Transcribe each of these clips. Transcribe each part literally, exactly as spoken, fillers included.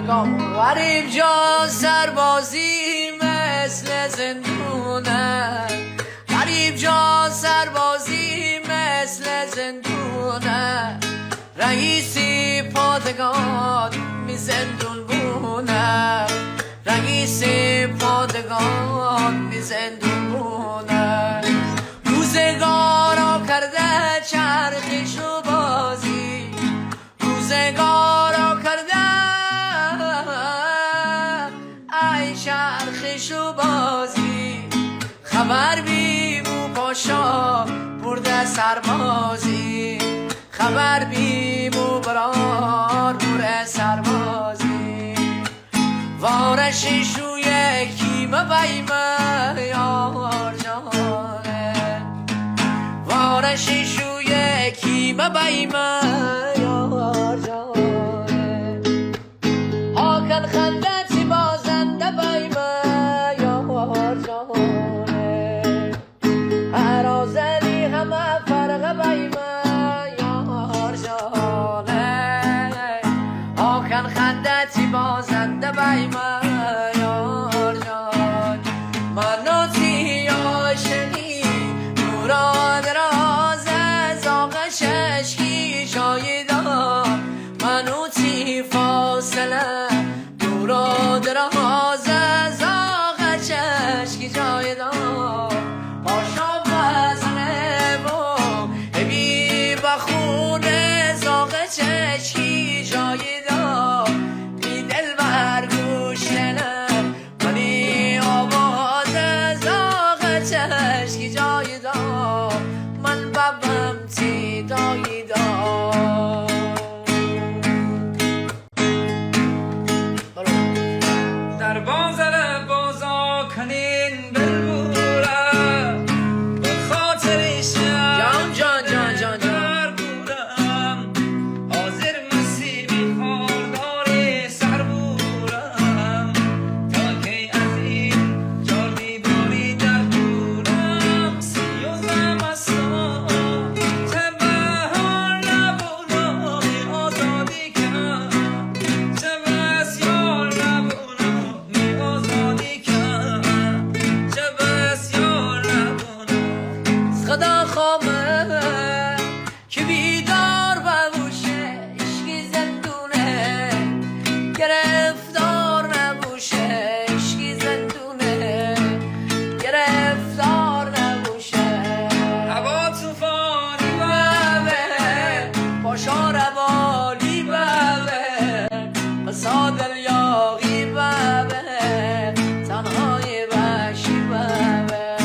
غریب جا سربازی مثل زندونه، غریب جا سربازی مثل زندونه، رئیس پادگان می زندون بونه، رئیس پادگان می زندون بونه. روزگارا کرده چرخش و بازی، روزگارا کرده ای چرخش و بازی، خبر بی بو پاشا برده سربازی، خبر بی بو برار برده سربازی. وارش شوی کی مبیم یار جانه، وارش شوی کی مبیم یار جانه. آکن خنده چی بازنده بیم یار جانه. هر آزادی همه فرق بیم یار جانه. آکن خنده چی بازنده بیم یار جان. من و تی آشنی دور و دراز، زاغ چشکی جای دار. من و تی فاصله دور و دراز، زاغ چشکی جای دار. پاشا بزنه و ابی بخونه، زاغ چشکی جای دار. می دلبر گوش کنه منی آواز، زاغ چشکی جای دار. من ببم تی دای دار. در بازار بازا کنین بلبوره، به خاطر شهر جان، جان، جان، جان، جان. بلبوره. حاضر مسیبی خاردار سربورم، تا کی از این جار دیواری در دورم. سی و زمستان، چه بهار نبودای آزادی کم، چه بسیار نبودای آزادی کم، چه بسیار نبودای. خدا خامه که بیدار ببوشه، عشقی زندونه، گرفتار نبوشه، عشقی زندونه، گرفتار نبوشه. هوا طوفانی ببه، پاشا روالی ببه، پسا دل یاغی ببه، تنهای وحشی ببه.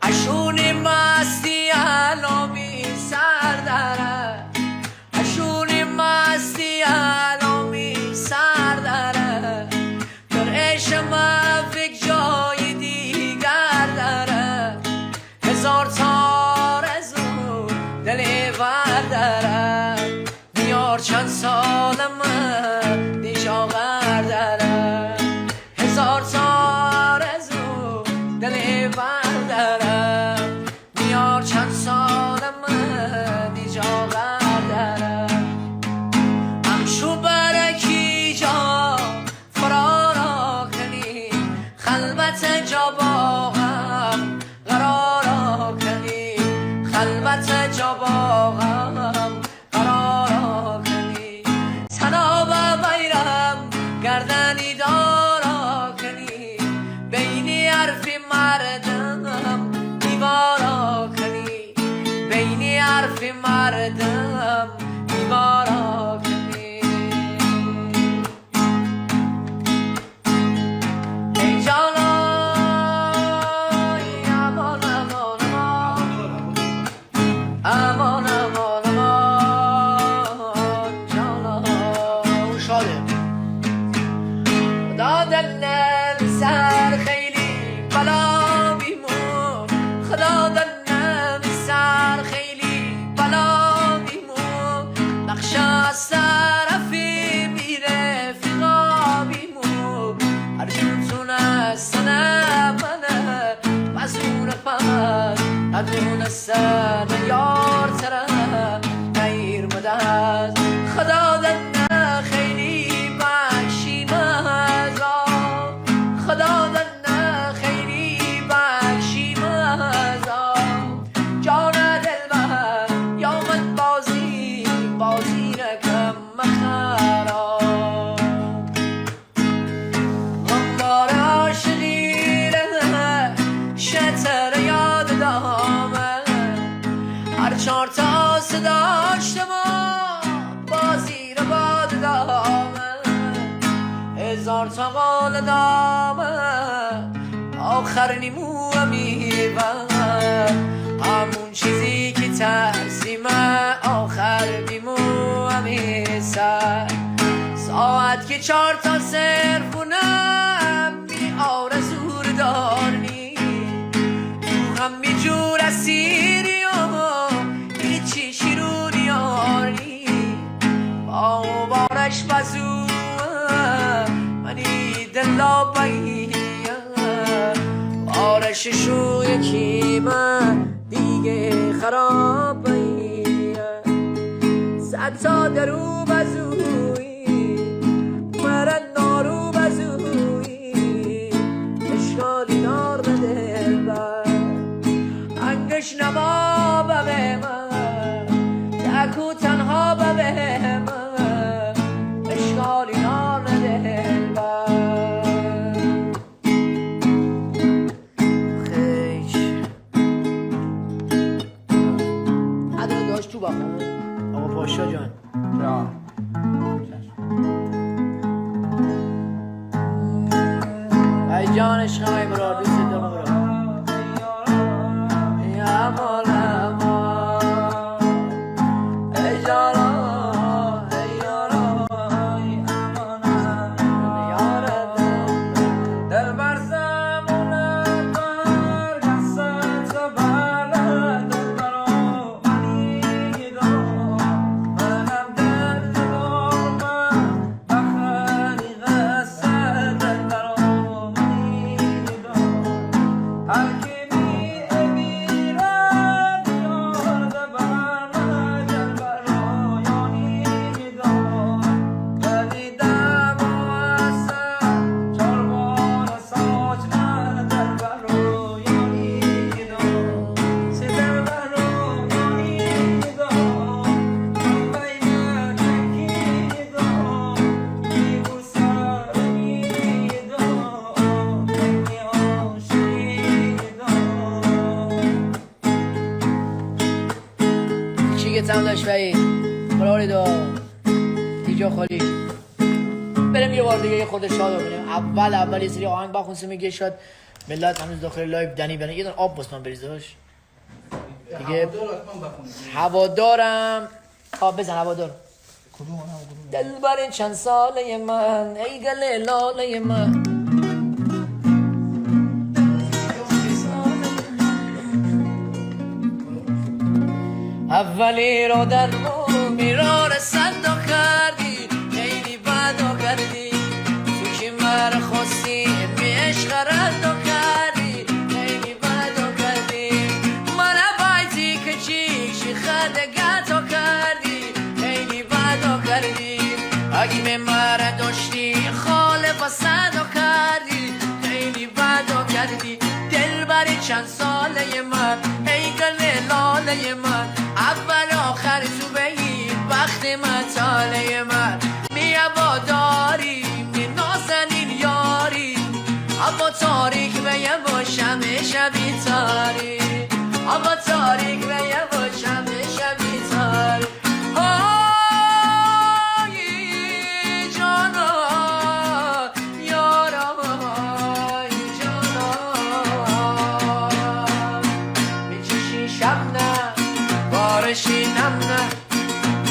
اشونی مستی الامی سر داره، اشونی مستی الامی سر داره. در عشق ما فکر جای دیگر داره. هزار تا آرزو دل ور داره. میار چند سال من دیجا غر داره. هزار تا آرزو دل ور داره. میار چند سال من دیجا غر داره. امشو بره کی جا فرارا کنی، خلوت جا باغم قرارا کنی، خلوت جا باغم قرارا کنی. تنا به بیرم گردنی دارا کنی، بینی حرفی مردم دیوارا کنی، بینی حرفی مردم دیوارا کنی. ای جانا، ای امان، امان، امان. امان، امان، امان، جانا. شاده. خدا دنم سر خیلی بلا بیمو. خدا دنم سر خیلی بلا بیمو. نقشه از طرفی میره فیقا بیمو. هر جون تونستنه منه مزون پس، ندونستنه یار تره نیر مدد. خدا دنه خیلی خراب. من با عاشقی ره شتر یاد دامه، هر چهار تا صداش دما بازی رو باد دامه، هزار تا قول دامه، آخر نیمو میوه همون چیزی که ترسیمه، آخر بیمو همیسه. ساعت که چهار تا صرفونه، می آرزو رو دارنی، تو هم می جور اسیری و هیچی شیرونی آرنی. با بارش بزو منی دل لاپاییه، بارش شو یکی من دیگه خراباییه. صد تا درو بزویی، مرا نارو بزویی، اشکالی دار به دلبر. انگش نما ببه من، تک و تنها ببه من، اشکالی دار به دلبر. خیش. ادو داشت تو بخون. آقا پاشا جان. جان. ای جان عشق، ای مراد، دوست دارم، مراد. ای امان، امان. ای جان، ای یار، ای امان، امان. دلبر زمونه بر گسه تو بر دلبرو. چی که تم داشت ولی قراری دا اینجا خالی. بریم یه بار دیگه یه خود شاد کنیم. اول اول یه سری آهنگ بخون سمی گه شاد. ملت هنوز داخل لایو دنی بنه. یه دونه آب بس من بریز داشت. دیگه هوادارم. آه، بزن هوادار. کدوم؟ دلبر چند ساله من، ای گل لاله من. اولی رو در مومی را رسد و کردی، خیلی بد و کردی. تو که مر خواستی، می عشق رد و کردی، خیلی بد و کردی. من بایتی که چیشی خدگت و کردی، خیلی بد و کردی. حکم مر داشتی، خاله فساد و کردی، خیلی بد و کردی. دلبر چند ساله من، ای گل لاله من، اول آخر تو بی بخت من، طالع من. می هواداری، می نازنین یاری، اما تاریک به یه باشم شبی تاری، اما تاریک به یه باشم شبی تاری. آی جانا، یارای جانم، می‌کشی شب نه، بارشی نم نه،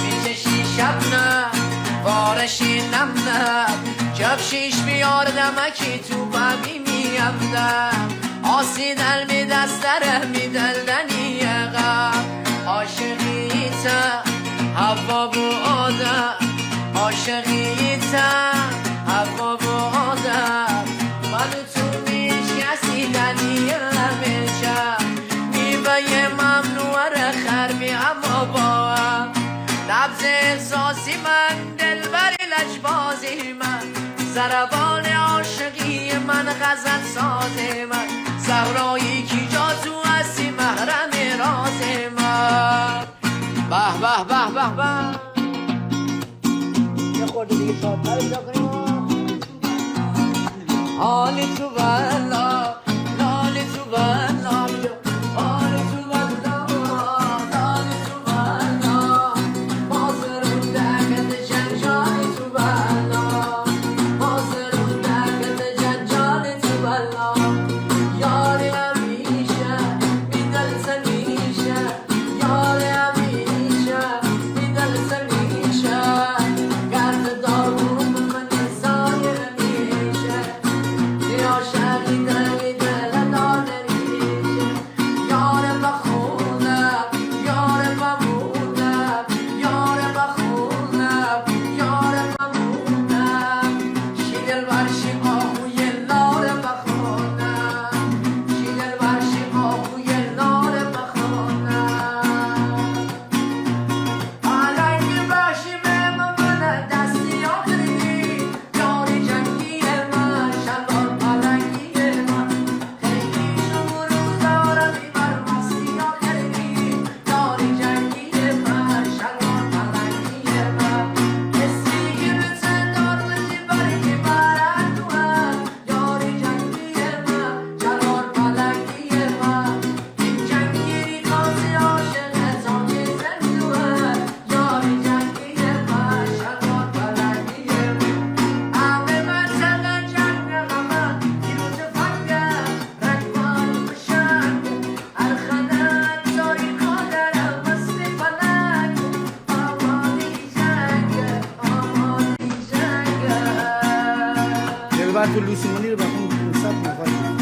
می‌کشی شب نه، بارشی نم نه. جب شیش بیار دمکی تو بمی میم ده. آسی دل می دست دره می دل دنی غم. عاشقی تا هوا بو آدم، عاشقی تا هوا بو آدم. من و تو می‌شکستیم دنی همیشه. میوهٔ ممنوعه ره خر بی اما با هم. نبض احساسی من، دلبر لجبازی من، ضربان عاشقی من، غزل ساز من، صحرایی کی جا تو هستی محرم راز من. به به به به به. Dil bar tu lusi mani, ba kun kun sat na fari.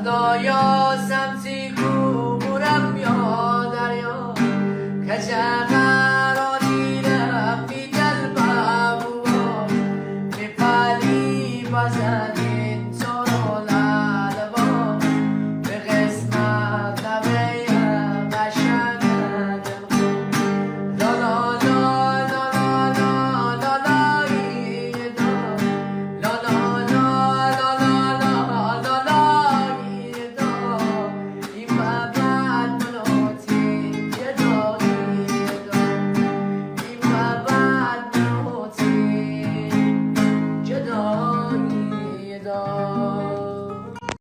Xudaya samtsi ku buram yo daryo, kaja karo dira pidal babu, ke pali bazar.